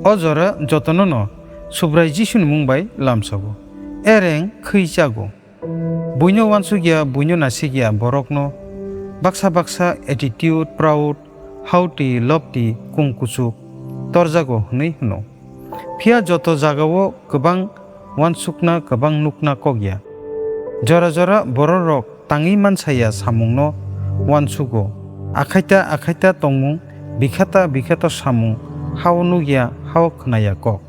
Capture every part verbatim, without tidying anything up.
O jora jotono no Subrai Jisuni mung bai lamsago, ereng khwi chago. Buino uansukya, buino nasikya borokno baksa baksa attitude, proud, hauti, lopti, kung kuchuk torjago hwnwi hwno. Phiya joto jagao kwbang uansukna, kwbang nukna kok ya. Jora jora bororok tangwi mansaya samungno uansugo. Akhaita akhaita tongmung, bikhata bikhata samung, hao nukya, hao khwnaya kok.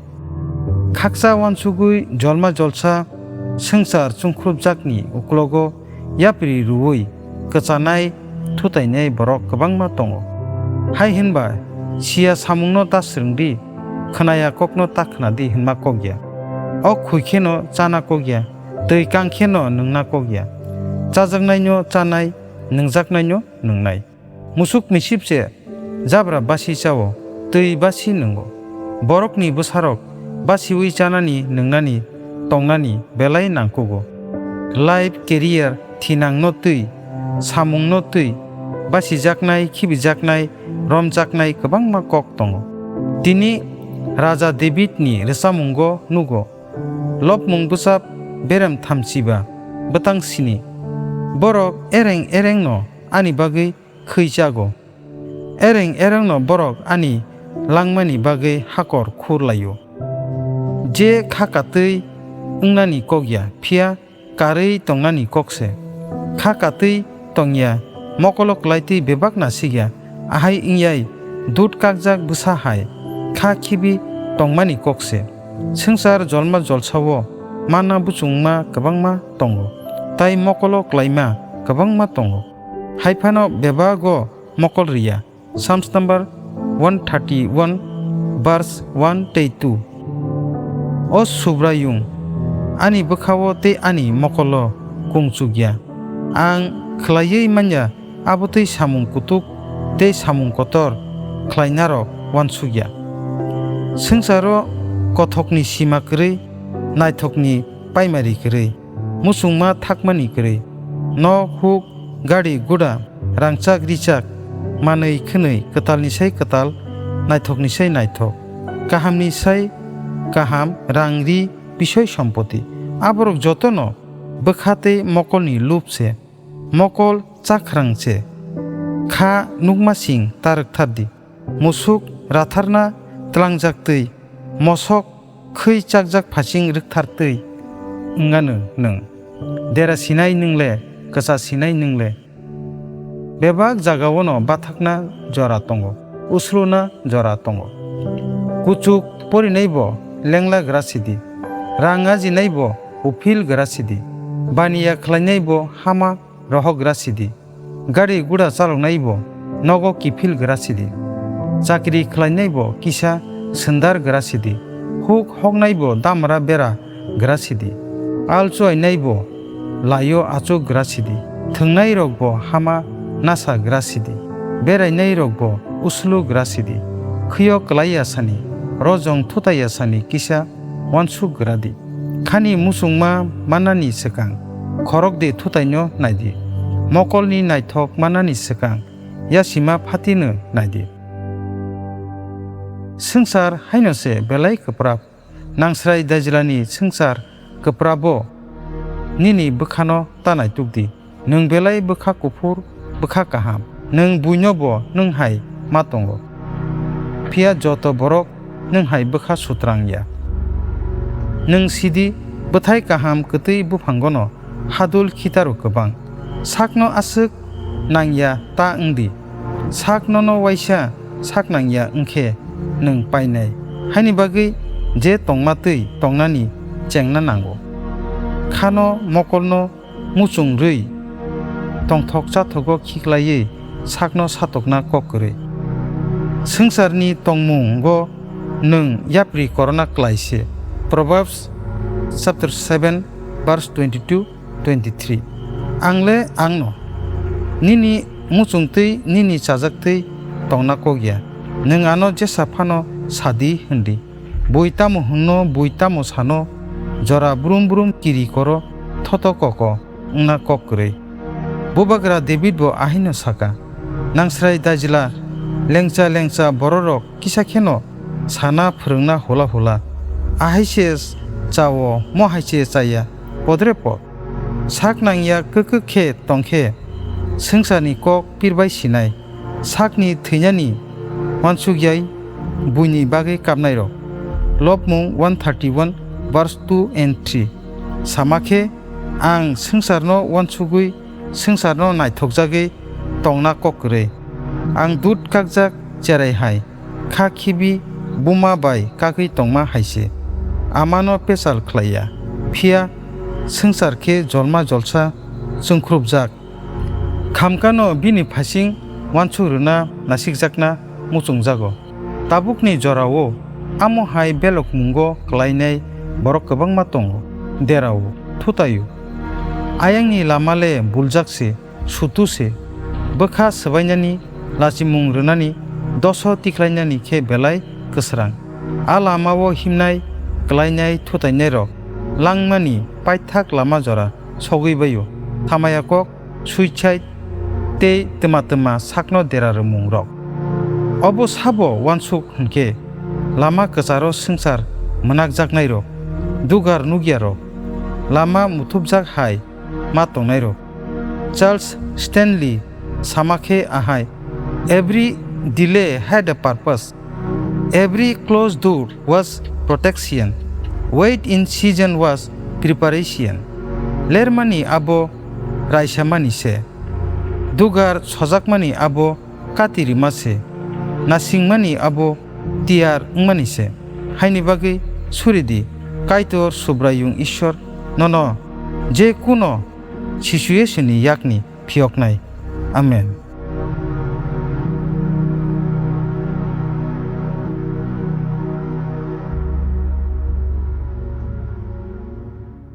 Khaksa uansugwi jolma jolsa swngchar chungkhrupjakni uklogo yapri rwui kwchanai thutainai borok kwbangma tongo. Hai hwnba siya samungno ta swrwngdi, khwnaya kokno ta khwnadi hwnma kok ya. O khwi kheno chana kok ya, twi kang kheno nwngna kok ya. Chajaknaino chanai, nwngjaknaino nwngnai. Musuk misip se jabra basi chao, twi basi nwngo. Borokni bwsarok basiui chanani, nwngnani, tongnani belai nangkugo. Life, career, thinangno twi, samungno twi, basijaknai, khibijaknai, romjaknai kwbangma kok tongo. Tini Raja Davidni rwchamungo nugo, lopmung bwsa berem thamchiba bwtang sini. Borok ereng erengno ani bagwi khwi chago. Ereng erengno borok ani langmani bagwi hakor khur laio. Je kha katwi wngnani kok ya, phiya karwi tongnani kok se. Kha katwi tong ya, mokolo kwlaitwi bebak nasik ya, ahai wngyai dut kakjak bwsa hai kha khibi tongmani kok se. Swngchar jolma jolsao manna buchungma kwbangma tongo, tai mokolo kwlaima kwbangma tongo. Hai phano bebago mokol rwya. Psalms number one thirty-one, verse one tei two. O Subraiyung, ani bwkhao tei ani mokolo kung chuk ya. Ang khlaiwi man ya, abo twi samung kutuk tei samung kotor khlainarok uansuk ya. Swngcharo kothokni sima kwrwi, naithokni paimari kwrwi, muchungma thakmani kwrwi. Nok, huk, gari, guda, rangchak, richak, manwi, khwnwi, kwtalni sai kwtal, naithokni sai naithok, kahamni sai kaham, rang, ri, bisoi, sompoti. Aborok jotono bwkha tei mokolni lup se. Mokol chakhrang se. Kha nukmasing ta rwkthardi. Musuk ratharna tlangjaktwi, mosok khwi chakjak phasing rwkthartwi wngano nwng. Dera sinai nwng le, kwcha sinai nwng le. Bebak jagao'-no bathakna jora tongo, usluna jora tongo. Kuchuk porinaibo lengla gra sidi, rang ajinaibo uphil gra sidi, baniya khlainaibo hama rohok gra sidi. Gari gura chaloknaibo nogo kiphil gra sidi. Chakri khlainaibo kisa sundar gra sidi. Huk hoknaibo damra bera gra sidi. Al chuainaibo laio achuk gra sidi. Thwngnairokbo hama nasa gra sidi. Berainairokbo uslu gra sidi. Khwio kwlai yasani, rojong thutai yasani kisa uansuk gra di. Khani muchungma mannani swkang khorokde thutaino naidi. Mokolni naithok mannani swkang yasima phatino naidi. Swngchar haino se belai kwprap. Nangsrai dajilani swngchar kwprabo nini bwkhano ta naitukdi. Nwng belai bwkha kuphur, bwkha kaham. Nwng buinobo nwng hai ma tongo. Phiya joto borok nwng hai bwkha sutrang ya. Nwng sidi bwthai kaham kwtwi buphangono hadul khitaru kwbang. Sakno aswk nangya ta wngdi. Sak nono waisa sak nangya wngkhe nwng painai. Haini bagwi je tongma twi tongnani chengna nango. Khano mokolno muchung rwi tongthok chathogo khiklaiwi sakno satokna kok kwrwi. Swngcharni tongmungo nwng yapri korona klai se. Proverbs chapter seven, verse twenty-two, twenty-three. Ang le ang no, nini muchung twi, nini chajak twi tongna kok ya. Nwng ano jesa phano sadi hwndi. Bui tamo hwnno, bui tamo sano, jora brum brum kiri koro, thoto koko wngna kok kwrwi. Bubagra David bo ahino saka, Nangsrai dajila lengcha lengcha bororok kisa kheno sana phrwngna hula hula. Ahai se cha-o, mo hai se chaya, podre pod. Sak nangya kwk kwk khe tong khe, swngcharni kok pir bai sinai. Sakni thwinani uansuk yai buini bagwi kapnairok. Lobmung one thirty-one verse two and three. Sama khe, ang swngcharno uansugwi, swngcharno naithokjagwi tongna kok kwrwi. Ang dud kakjak cherai hai, kha khibi buma bai kagwi tongma hai se. Amano pechal khlai ya, phiya swngchar khe jolma jolsa chwngkhrupjak. Khamkano bini phaising uansuk rwna nasikjakna muchungjago. Tabukni jorao amo hai belokmungo klainai borok kwbangma tongo, derao, thutaio. Ayangni lama le buljak se, sutu se. Bwkha swbainani, lachimung rwnani, doso tikhlainani khe belai kwsrang. A lamao himnai, klainai, thutainairok langmani paithak lama jora sogwi baio. Thamaya kok, suicide tei twma twma sakno dera rwmung rok. Obo sabo uansuk hwnkhe, lama kwcharo swngchar mwnakjaknairok, dugar nukyarok, lama muthupjak hai ma tongnairok. Charles Stanley sama khe ahai, "Every delay had a purpose. Every closed door was protection. Wait in season was preparation." Lermani abo raisamani se. Dugar sojakmani abo kati rima se. Nasingmani abo tiyar wngmani se. Haini bagwi suridi, Kaitor Subraiyung Ishwar nono je kuno situation ni yakni phiyoknai. Amen.